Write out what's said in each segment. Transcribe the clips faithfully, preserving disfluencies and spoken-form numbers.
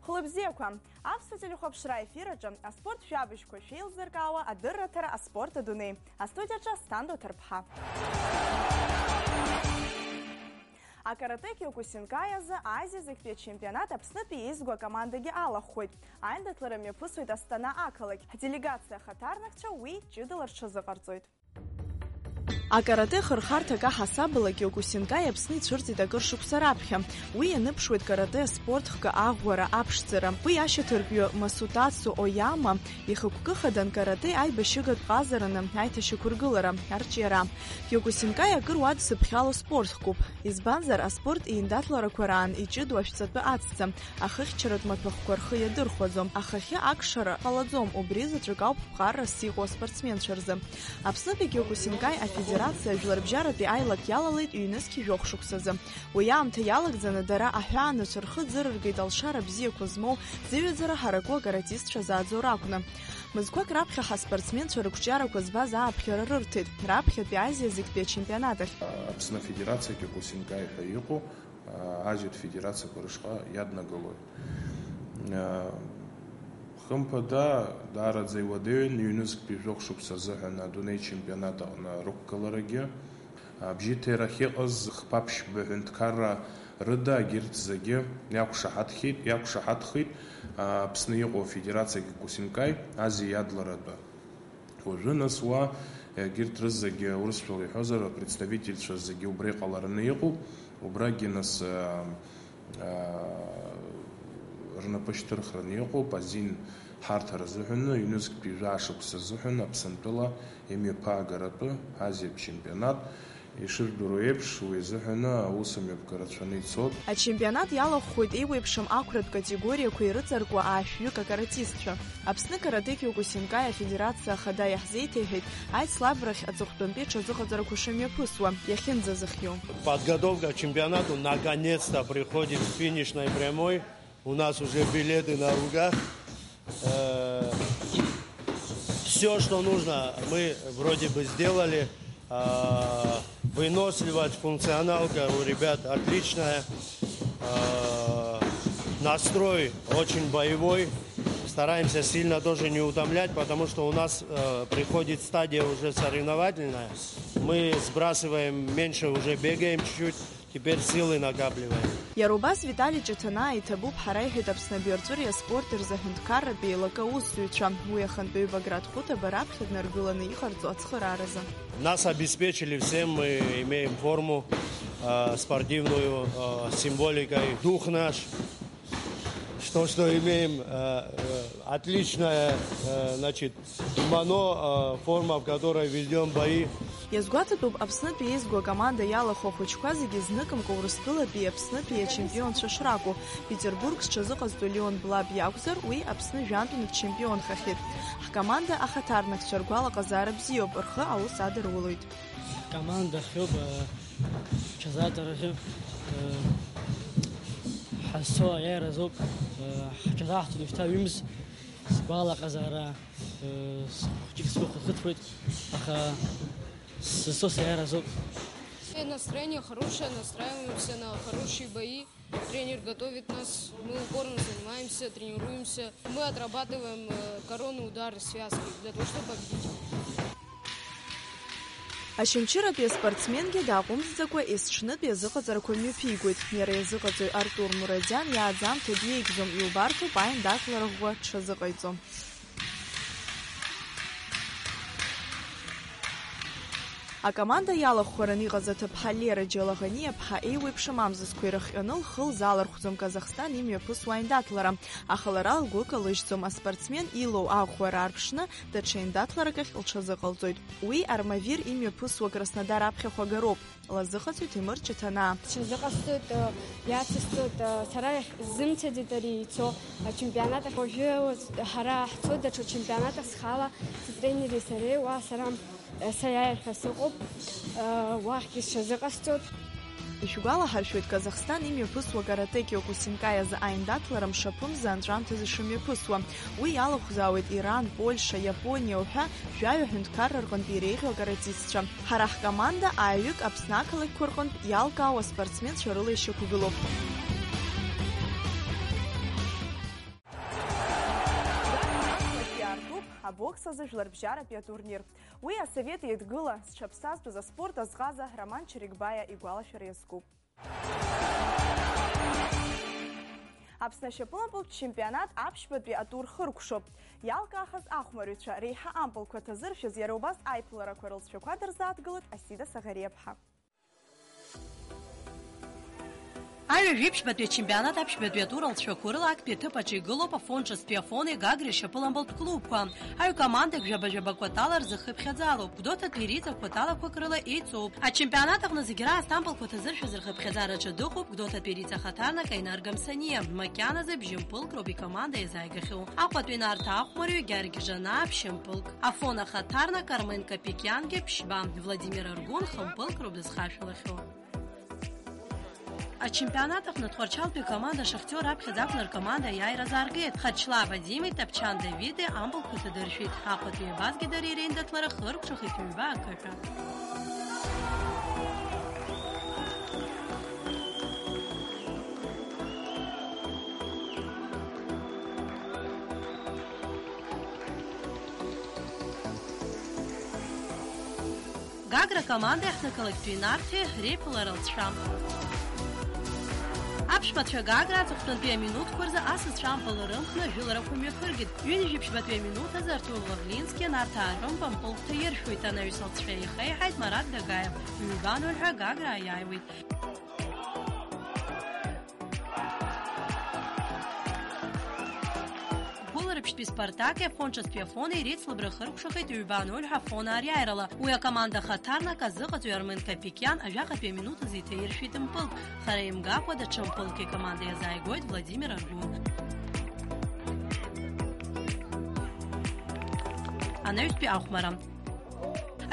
Хәылбзиақәа! Аԥсуа телехәаԥшра аефир аҿы аспорт жәабжьқәа шәеилзыркаауа адырраҭара аспорт адунеи. Астудиаҿы Асҭанда Ҭарԥҳа. Акарате Киокусинкаи азы Азиа зегьтәи ачемпионат Аԥснытәи еизго акомандагьы алахәхоит. Аиндаҭлара мҩаԥысуеит Астана ақалақь. Ҳделегациа ахаҭарнакцәа уи ҷыдала рҽазыҟарҵоит. Акарате хырхарҭак аҳасабала Киокусинкаи Аԥсны ицәырҵит акыр шықәса раԥхьа. Уи ианыԥшуеит карате аспорт хкы аӷәӷәара аԥшӡара. Уи ашьаҭаркҩы Масутацу Ояма ихықәкы хадан карате аибашьыгатә ҟазараны аиҭашьақәыргылара, арҿиара. Киокусинкаи акыр уадсыԥхьало спорт хкуп. Избанзар, аспорт еиндаҭларақәа раан иҷыдоу ашәҵатәы аҵәца, ахыхьчаратә маҭәахәқәа рхы иадырхәаӡом, ахахьы акшара ҟалаӡом, убри заҵәык ауп ԥҟарас иҟоу аспортсменцәа рзы. Аԥснытәи Киокусинкаи афедерациа жәларбжьаратәи аилак иалалеит ҩнызқь жәохә шықәсазы. Уи аамҭа иалагӡаны дара аҳәаанырцә рхы ӡырыргеит алшара бзиақәа змоу, зыҩаӡара ҳараку акаратистцәа зааӡо ракәны. Мызқәак раԥхьа ҳаспортсменцәа рықәҿиарақәа збаз ааԥхьара рырҭеит, раԥхьатәи Азиа зегьтәи ачемпионат ахь. Аԥсны Афедерациа Киокусинкаи ҳәа иҟоу, а, Азиатә федерациақәа рышҟа иаднагалоит. А, хымԥада, даараӡа иуадаҩын ҩнызқьтәи жәохә шықәса азыҳәан адунеи чемпионат аҟны рықәгыларагьы. Абжьыҭирахь иҟаз хԥа-ԥшьба ҳәынҭқарра рыда егьырҭ зегьы иақәшаҳаҭхеит, иақәшаҳаҭхеит, а, Аԥсны иҟоу Афедерациа Киокусинкаи Азиа иадларатәы. Уажәы, нас, уа, егьырҭ рызегьы, урысшәала иҳәозар, апредставительцәа зегьы убра иҟалараны иҟоуп, убрагьы, нас, а, а, рнапы шьҭырхраны иҟоуп азин ҳарҭар азыҳәан, ҩнызқьтәи жәаа шықәса азыҳәан Аԥсынтәыла имҩаԥаагаратәы Азиатә чемпионат. Ишыжәдыруа еиԥш, уи азыҳәаны аус амҩаԥгара рацәаны ицоит. Ачемпионат иалахәхоит еиуеиԥшым ақәратә категориақәа ирыҵаркуа аашәҩык акаратистцәа. Аԥсны каратэ Киокусинкаи афедерациа ахада иаҳзеиҭеиҳәеит аицлабрахь аҵыхәтәантәи аҽазыҟаҵарақәа шымҩаԥысуа, иахьынӡазыхиоу. Подготовка к чемпионату наконец-то приходит к финишной прямой. У нас уже билеты на руках. Все, что нужно, мы вроде бы сделали. А, выносливость, функционалка у ребят отличная. А, настрой очень боевой. Стараемся сильно тоже не утомлять, потому что у нас э, приходит стадия уже соревновательная. Мы сбрасываем меньше, уже бегаем чуть-чуть. Теперь силы накапливаем. Иара убас Витали Ҷыҭанаа иҭабуп ҳара, иҳәеит Аԥсны абиарҵәыреи аспорти рзы аҳәынҭқарратә еилакы аусзуҩцәа. Уи ахантәаҩы Баграт Хәыҭаба раԥхьа днаргыланы иҟарҵо ацхырааразы. Нас обеспечили всем, мы имеем форму э, спортивную, э, символикой дух наш. Что, что имеем э, э, отличное, э, значит, кимоно, э, форма, в которой ведем бои. Иазгәаҭатәуп, Аԥснытәи еизго акоманда иалахәу ахәыҷқәа зегьы зныкымкәа Урыстәылатәи Аԥснытәи ачемпионцәа шракәу. Петербург зҽазыҟазҵо Леон Блаб иакәзар, уи Аԥсны жәантәны дчемпионхахьеит. Ҳкоманда ахаҭарнакцәа ргәалаҟазаара бзиоуп, рхы аус адырулоит. Ҳкоманда хиоуп, э, ҳҽазааӡарахьы, э, ҳазцо аиааира азоуп, э, ҳҽазааҳҵон шьҭа ҩымз, сгәалаҟазаара, э, хәыҷык сгәы хыхыҵуеит, аха сызцо саиааира азоуп. Настроение хорошее, настраиваемся на хорошие бои. Тренер готовит нас, мы упорно занимаемся, тренируемся. Мы отрабатываем э, коронные удары, связки для того, чтобы победить. Очамчыратәи аспортсменгьы дааҟәымҵӡакәа есҽнытәи азыҟаҵарақәа мҩаԥигоит. Иара иазыҟаҵаҩ Артур Мурадиан иааӡамҭа диеигӡом, иубарҭоуп аиндаҭлара ӷәӷәа дшазыҟаиҵо. Акоманда иалахәхаран иҟаз аҭыԥҳа Лера Џьалаӷаниаԥҳа еиуеиԥшым амзызқәа ирыхҟьаны лхы лзалархәӡом Казахстан имҩаԥысуа аиндаҭлара, аха лара лгәы калыжьӡом аспортсмен илоу аӷәӷәара аарԥшны даҽа еиндаҭларак ахь лҽазыҟалҵоит. Уи Армавир имҩаԥысуа Краснодар аԥхьахә агароуп. Лазыҟаҵаҩ Ҭемыр Ҷыҭанаа. Сырзыҟасҵоит, э, иацысҵоит, э, сара иахьсзымцаӡеит ари ицо ачемпионат ахь. Уажәы ҳара ҳцоит даҽа чемпионат ахь схала, сытренери сареи, уа сара, э, саиааир ҳәа сыҟоуп, э, уахьгьы сҽазыҟасҵоит. Ишәгәалаҳаршәоит, Казахстан имҩаԥысуа каратэ Киокусинкаи азы аиндаҭлара мшаԥымза анҵәамҭазы шымҩаԥысуа. Уи иалахәзаауеит Иран, Польша, Иапониа уҳәа жәаҩа ҳәынҭқарра рҟынтә иреиӷьу акаратистцәа. Ҳара ҳкоманда ааҩык Аԥсны ақалақьқәа рҟынтә иалкаау аспортсменцәа рыла ишьақәгылоуп. Абокс азы жәларбжьаратәи атурнир. Уи Асовет Еидгыла зҽаԥсазтәыз аспорт азҟаза Роман Чарикбаиа игәалашәара иазкуп. Аԥсны ашьапылампылтә чемпионат аԥшьбатәи атур хыркәшоуп. Иалкаахаз ахәмарҩцәа реиҳа ампылқәа ҭазыршәыз иара убас аиԥыларақәа рылҵшәақәа дырзааҭгылеит Асида Саӷариаԥҳа. Аҩажәиԥшьбатәи ачемпионат аԥшьбатәи атур алҵшәақәа рыла актәи аҭыԥ аҿы игылоуп Афон ҿыцтәи Афони Гагреи ршьапылампылтә клубқәа. Аҩ командак жәаба-жәаба кәатала рзы хыԥхьаӡалоуп, Гәдоуҭатәи Риҵа кәаталақәак рыла еицуп. Ачемпионат аҟны зегь раасҭа ампылқәа ҭазыршәыз рхыԥхьаӡара аҿы дыҟоуп Гәдоуҭатәи Риҵа ахаҭарнак Аинар Гамсаниа, макьаназы бжьымпылк роуп икоманда иазааигахьоу. Аҟәатәи Нарҭаа ахәмарҩы Гьаргь Жанаа ԥшьымпылк. Афон ахаҭарнак Армен Капикиангьы ԥшьба, Владимир Аргәын хымпылк роуп дызхашәалахьоу. Ачемпионат аҟны Тҟәарчалтәи акоманда Шахтиор аԥхьаӡа акәны ркоманда аиааира азааргеит. Харчлаа Вадими, Тапчан Давиди ампылқәа ҭадыршәит. Аҟәатәи абазгьы дареи реиндаҭлара хыркәшахеит ҩба акы ҳәа. Гагра акоманда иаҳҭнықалақьтәи Нарҭи реиԥылара алҵшәа. Аԥшәмацәа Гагра аҵыхәтәантәи аминуҭқәа рзы асасцәа ампыл рымхны ажәыларақәа мҩаԥыргеит. Ҩынҩажәи ԥшьбатәи аминуҭ азы Артур Лавлински Нарҭаа рымп ампыл дҭаиршәуеит, анаҩс алҵшәа ихеиҳаит Марат Дагаев, ҩба ноль ҳәа Гагра аиааиуеит. Гәылрыԥшьтәи Спартаки Афон ҿыцтәи Афони реицлабра хыркәшахеит ҩба ноль ҳәа Афонаа риааирала. Уи акоманда ахаҭарнак азыҟаҵаҩ Армен Капикиан ажәаҟатәи аминуҭ азы иҭаиршәит мпылк. Хара имгакәа даҽа мпылк икоманда иазааигоит Владимир Аргәын. Анаҩстәи ахәмара.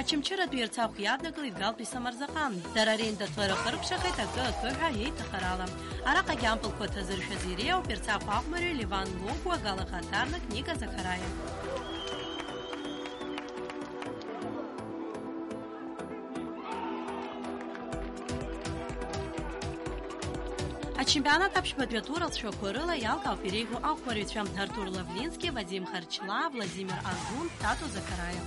Очамчыратәи Ерцахә иаднакылеит Галтәи Самарзаҟан. Дара реиндаҭлара хыркәшахеит акы-акы ҳәа еиҭахарала. Араҟагьы ампылқәа ҭазыршәыз иреиуоуп Ерцахә ахәмарҩы Леван Логәуа, Гал ахаҭарнак Ника Закараиа. Ачемпионат аԥшьбатәи атур алҵшәақәа рыла иалкаауп иреиӷьу ахәмарҩцәа Артур Лавлински, Вадим Харчлаа, Владимир Аргун, Тату Закараиа.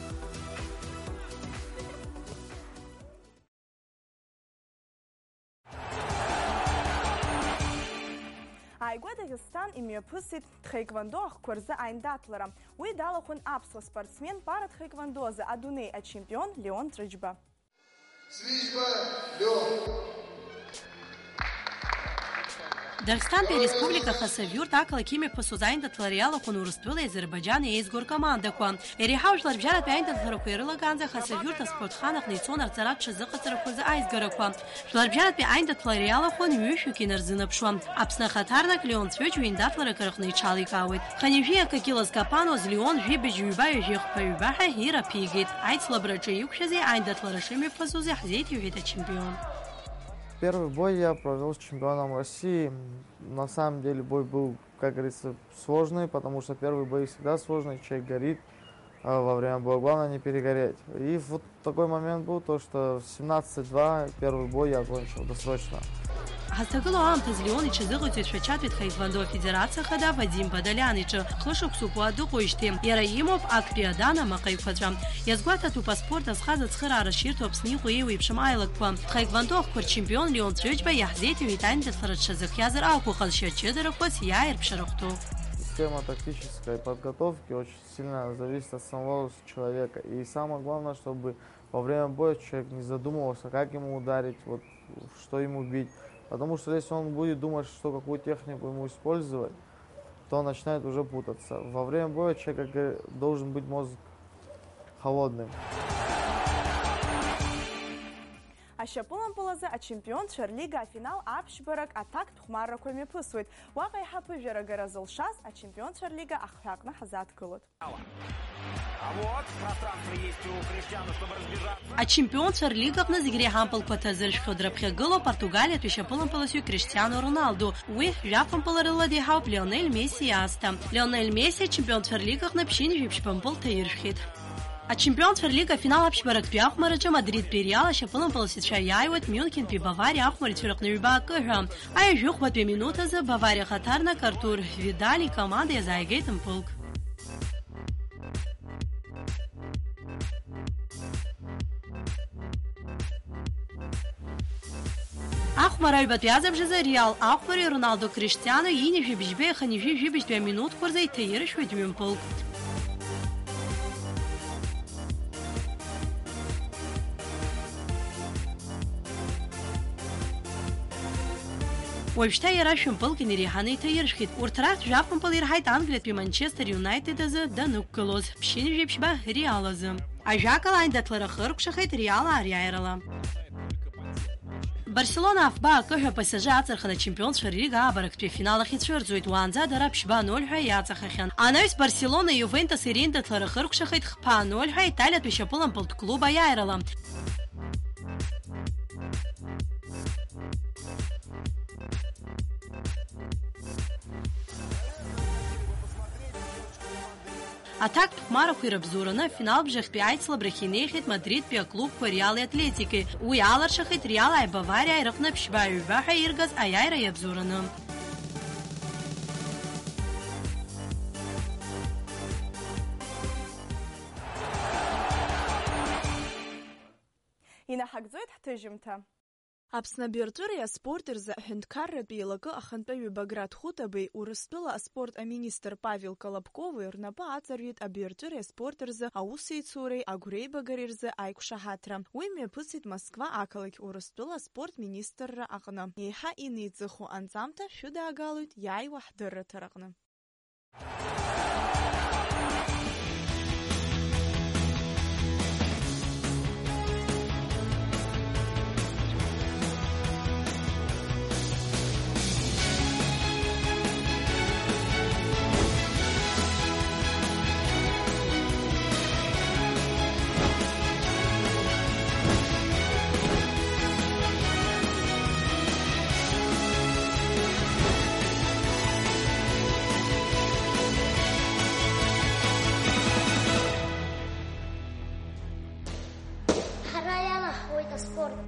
Ааигәа Дагестан имҩаԥысит тхэквондо ахқәа рзы аиндаҭлара. Уи далахәын аԥсуа спортсмен пара тхэквондо азы адунеи ачемпион Леон Ҵәыџьба. Ҵәыџьба Леон. Дагестантәи ареспублика Хасавюрт ақалақь имҩаԥысуаз аиндаҭлара иалахәын Урыстәылеи Азербаиџьани еизго ркомандақәа. Иреиҳау жәларбжьаратәи аиндаҭларақәа ирылагаанӡа Хасавюрт аспортхан аҟны ицон арҵаратә ҽазыҟаҵарақәа рзы аизгарақәа. Жәларбжьаратәи аиндаҭлара иалахәын ҩышәҩык инарзынаԥшуа. Аԥсны ахаҭарнак Леон Ҵәыџь ҩ-индаҭларак рыҟны иҽаликаауеит. Хынҩажәи акы кило зкапануаз Леон жәибжь ҩба ҩажәи хԥа ҩба ҳәа ираԥигеит. Аицлабраҿы иқәшәази аиндаҭлара шымҩаԥысузи ҳзеиҭеиҳәеит ачемпион. Первый бой я провёл с чемпионом России. На самом деле бой был, как говорится, сложный, потому что первый бой всегда сложный, человек горит, а во время боя главное не перегореть. И вот такой момент был, то что в семнадцать два первый бой я окончил досрочно. Ҳазҭагылоу аамҭазы Леон иҽазыҟаиҵеит Шәачатәи тхэквондо афедерациа хада Вадим Бадалиан иҿы хышықәсоуп уа дыҟоуижьҭеи. Иара имоуп актәи Адана амаҟа еиқәаҵәа. Иазгәаҭатәуп аспорт азҟаза ацхыраара ширҭо Аԥсны иҟоу еиуеиԥшым аилакқәа. Тхэквондо ахқәа рчемпион Леон Ҵәыџьба иаҳзеиҭеиҳәеит аиндаҭлара дҽазыхиазар акәу ҟазшьа ҷыдарақәас иааирԥшыра ахәҭоу. Система тактической подготовки очень сильно зависит от самого человека. И самое главное, чтобы во время боя человек не задумывался, как ему ударить, вот, что ему бить. Потому что если он будет думать, что какую технику ему использовать, то он начинает уже путаться. Во время боя человек, как говорится, должен быть мозг холодным. Ашьапылампыл азы ачемпионцәа рлига афинал аԥшьбарак аҭактә хәмаррақәа мҩаԥысуеит. Уаҟа еиҳа аԥыжәара агара зылшаз ачемпионцәа рлига ахҳәаҟны ҳазааҭгылоит. А вот, пространство есть у Криштиану, чтобы разбежаться. Ачемпионцәа рлигаҟны зегь реиҳа ампылқәа ҭазыршәхьоу драԥхьагылоуп Португалиатәи шьапылампыласҩы Криштиано Роналду. Уи жәаф мпыларыла деиҳауп Лионель Месси иаасҭа. Лионель Месси ачемпионцәа рлигаҟны ԥшьынҩажәи ԥшьба мпыл ҭаиршәхьеит. Ачемпионцәа рлига афинал аԥшьбарактәи ахәмараҿы Мадридтәи Реал ашьапылампыласцәа иааиуеит Мюнхентәи Бавариа ахәмарицәа рыҟны ҩба акы ҳәа. Аҩажәихәбатәи аминуҭ азы Бавариа ахаҭарнак Артур Видаль икоманда иазааигеит мпылк. Мара аҩбатәи азыбжазы Реал ахәбареи Роналдо Криштиано ҩынҩажәи бжьбеи хынҩажәи жәибжьтәи аминуҭқәа рзы иҭаиршәуеит ҩымпылк. Уажәшьҭа иара шәымпылк инареиҳаны иҭаиршәхьеит. Урҭ рахьтә жәафымпыл ирҳаит Англиатәи Манчестер Юнайтед азы данықәгылоз, ԥшьынҩажәи ԥшьба Реал азы. Ажәакала, аиндаҭлара хыркәшахеит Реал ариааирала. Барселона афба акы ҳәа П С Ж аҵарханы ачемпионцәа рига аабарактәи афинал ахь ицәырҵуеит, уаанӡа дара ԥшьба ноль ҳәа иаҵахахьан. Анаҩс Барселона Иувентус ириндыҭлара хыркәшахеит хԥа ноль ҳәа италиатәи шьапылампылтә клуб аиааирала. Аҭактә хәмарақәа ирыбзоураны афиналбжахьтәи аицлабрахь инеихьеит Мадридтәи аклубқәа Реали Атлетики. Уи алыршахеит Реалааи Бавариааи рыҟны ԥшьба ҩба ҳәа иргаз аиааира иабзоураны. Инаҳагӡоит ҳҭыжьымҭа. Аԥсны абиартәыреи аспорти рзы аҳәынҭқарратә еилакы ахантәаҩы Баграт Хәытабеи Урыстәыла аспорт аминистр Павел Колобкови рнапы аҵарҩит абиартәыреи аспорти рзы аусеицуреи агәреибагареи рзы аиқәшаҳаҭра. Уи мҩаԥысит Москва ақалақь Урыстәыла аспорт министрра аҟны. Еиҳа инеиҵыху анҵамҭа шәыдаагалоит иааиуа ҳдырраҭараҟны. Ҳара иалаҳхуеит аспорт.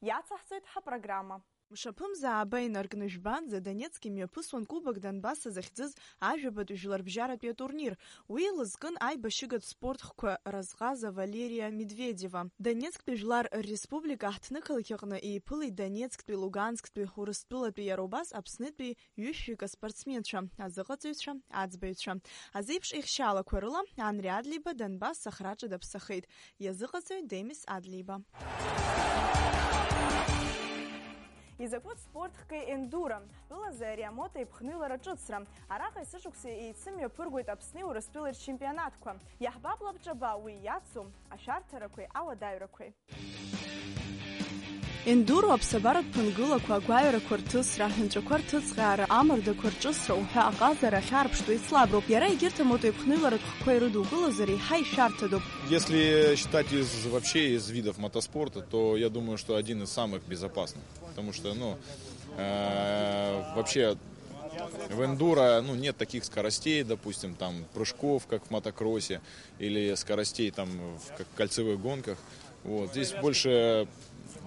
Иацаҳҵоит ҳапрограмма. Мшаԥымза ааба инаркны жәбанӡа Донецк имҩаԥысуан Кубок Донбасса захьӡыз ажәабатәи жәларбжьаратәи атурнир. Уи лызкын аибашьыгатә спорт хқәа разҟаза Валерия Медведева. Донецктәи Жәлар Рреспублика аҳҭнықалақь аҟны еиԥылеит Донецктәи, Лугансктәи, Урыстәылатәи, иара убас Аԥснытәи ҩышәҩык аспортсменцәа, азыҟаҵаҩцәа, аӡбаҩцәа. Азеиԥш еихшьаалақәа рыла Анри Адлеиба Донбасс ахраҿы даԥсахеит. Иазыҟаҵаҩ Демис Адлеиба. Изакәытә спорт хкы ендуро, ҳтәылазы ари амото еиԥхныҩлара ҿыцра. Араҟа есышықәса еицымҩаԥыргоит Аԥсни Урыстәылеи рчемпионатқәа. Иаҳбап лабҿаба уи иацу ашәарҭарақәеи ауадаҩрақәеи. Ендуро, аԥсабаратә ԥынгылақәа, агәаҩарақәа рҭысра, аҳәынҵәақәа рҭыҵҟьаара, амардақәа рҿысра уҳәа аҟазара ахьаарԥштәу еицлаброуп. Иара егьырҭ амото еиԥхныҩларатә хкқәа ирыдукылозар, еиҳа ишәарҭадоуп. Если считать из, вообще из видов мотоспорта, то я думаю, что один из самых безопасных. Потому что, ну, э, вообще в эндуро, ну, нет таких скоростей, допустим, там, прыжков, как в мотокроссе, или скоростей, там, в, как в кольцевых гонках. Вот. Здесь больше,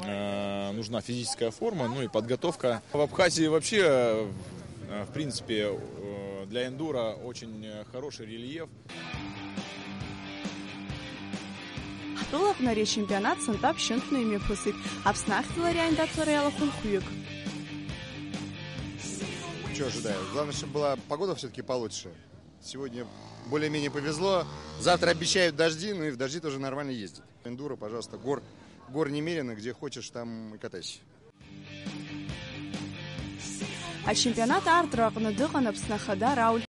э, нужна физическая форма, ну и подготовка. В Абхазии вообще, э, в принципе, э, для эндуро очень, э, хороший рельеф. Ҳтәылаҟны ари ачемпионат сынтәа ԥшьынтәны имҩаԥысит. Аԥсны ахьӡала ари аиндаҭлара иалахәын хәҩык. Чё ожидаю? Главное, чтобы была погода всё-таки получше. Сегодня более-менее повезло. Завтра обещают дожди, ну и в дожди тоже нормально ездить. Эндуро, пожалуйста, гор, гор немерено, где хочешь, там и катайся. Ачемпионат аартра аҟны дыҟан Аԥсны Ахада Рауль